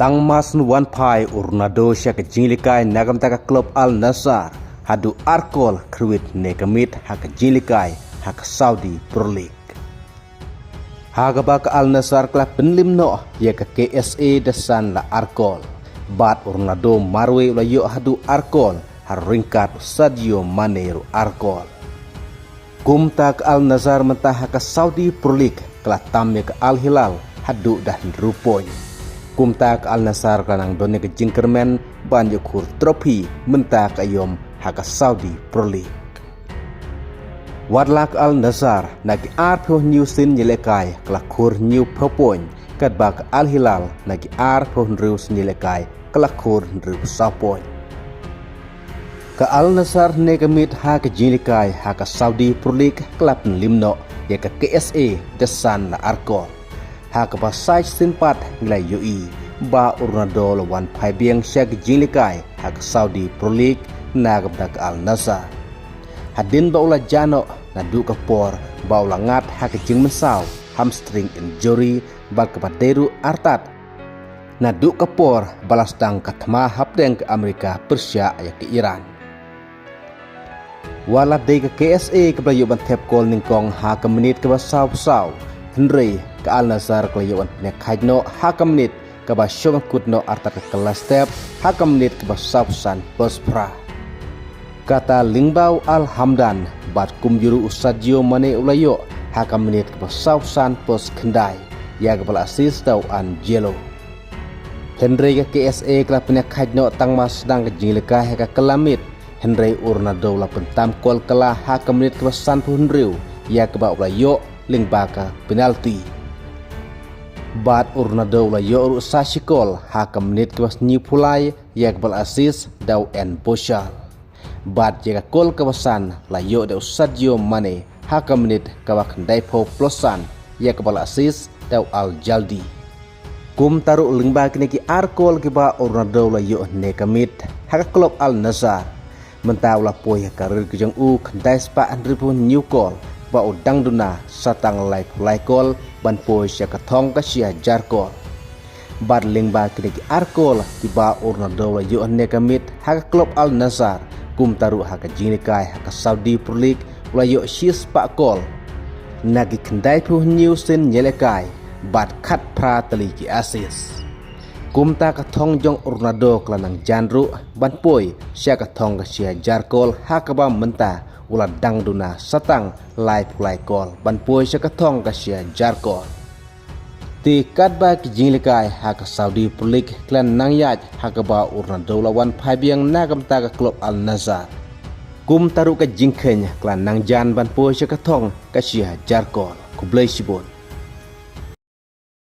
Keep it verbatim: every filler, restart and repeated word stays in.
Tang mar shu wan phai u Ronaldo sha ka jingïalehkai na ka bynta ka klub Al Nassr, haduh ar kol khrwit ne ka miet ha ka jingïalehkai ha ka Saudi Pro League. Ha kaba ka Al Nassr ka la pynliem noh ïa ka K S A da san la ar kol. Bad u Ronaldo marwei u la ïoh haduh ar kol ha ryngkat u Sadio Mane ruh ar kol. Kumta ka Al Nassr mynta ha ka Saudi Pro League ka la tam ïa ka Al Hilal haduh da hynriew point. Kumta ka Al Nassr ka la nang don ïa ka jingkyrmen ban ïoh khur trophy mynta ka aïom ha ka Saudi Pro League. Wat la ka Al Nassr na ki arphew hynñiew sien ïalehkai ka la khur hynñiewphew point, katba ka Al Hilal na ki arphew hynriew sien ïalehkai ka la khur hynriewphew saw point. Ka Al Nassr ne ka miet ha ka jingïalehkai ha ka Saudi Pro League ka la pynliem noh ïa ka K S A da san la ar kol. Ha kaba sa shisien pat ngi la ïohi ba u Ronaldo la wan phai biang sha ka jingïalehkai ha ka Saudi Pro League na ka bynta ka Al Nassr. Hadien ba u la jah noh naduh ka por ba u la ngat ha ka jingmynsaw hamstring injury bad kaba dei ruh artat naduh ka por ba la sdang ka thma hapdeng ka Amerika pyrshah ïa ka Iran. Wat la dei ka K S A kaba la ïoh ban thep kol nyngkong ha ka minit kaba sawphew saw, hynrei ka Al Nassr ka la ïoh ban pynïakhaid noh ha ka minit kaba shong kut noh artat ka kylla step ha ka minit kaba sawphew san plus phra. Kata lyngba u Al Hamdan bad kumjuh ruh u Sadio Mane u la ïoh ha ka minit kaba sawphew san plus khyndai, ïa kaba la assist da u Angelo. Hynrei ka K S A ka la pynïakhaid noh tang mar sdang ka jingïalehkai ha ka kylla miet, hynrei u Ronaldo u la pyntam kol kylla ha ka minit kaba sanphew hynriew, ïa kaba u la ïoh lyngba ka penalty. Bad u Ronaldo u la ïoh ruh sa shi kol ha ka minit kaba hynñiewphew lai, ïa kaba la assist da u Embouchal. Bad ïa ka kol kaba san la ïoh da u Sadio Mane ha ka minit kaba khyndaiphew plus san, ïa kaba la assist da u Al Jaldee. Kumta ruh lyngba kine ki ar kol kiba u Ronaldo u la ïoh ne ka miet ha ka klub Al Nassr, mynta u la poi ha ka rir ka jong u khyndai spah hynriewphew hynñiew kol, ba u dang duna sa tang laiphew lai kol ban poi sha ka thong ka shi hajar kol. Bad lyngba kine ki ar kol kiba u Ronaldo u la ïoh ne ka miet ha ka klub Al Nassr, kumta ruh ha ka jingïalehkai ha ka Saudi Pro League u la ïoh shi spah kol na ki khyndaiphew hynñiew sien ïalehkai, bad khatphra tylli ki assist. Kumta ka thong jong u Ronaldo ka la nang jan ruh ban poi sha ka thong ka shi hajar kol, ha kaba mynta u la dang duna sa tang laiphew lai kol ban poi sha ka thong ka shi hajar kol. Te katba ki jingïalehkai ha ka Saudi Pro League ki la nang ïaid, ha kaba u Ronaldo u la wan phai biang na ka bynta ka klub Al Nassr. Kumta ruh ka jingkheiñ ka la nang jan ban poi sha ka thong ka shi hajar kol. Khublei shibun.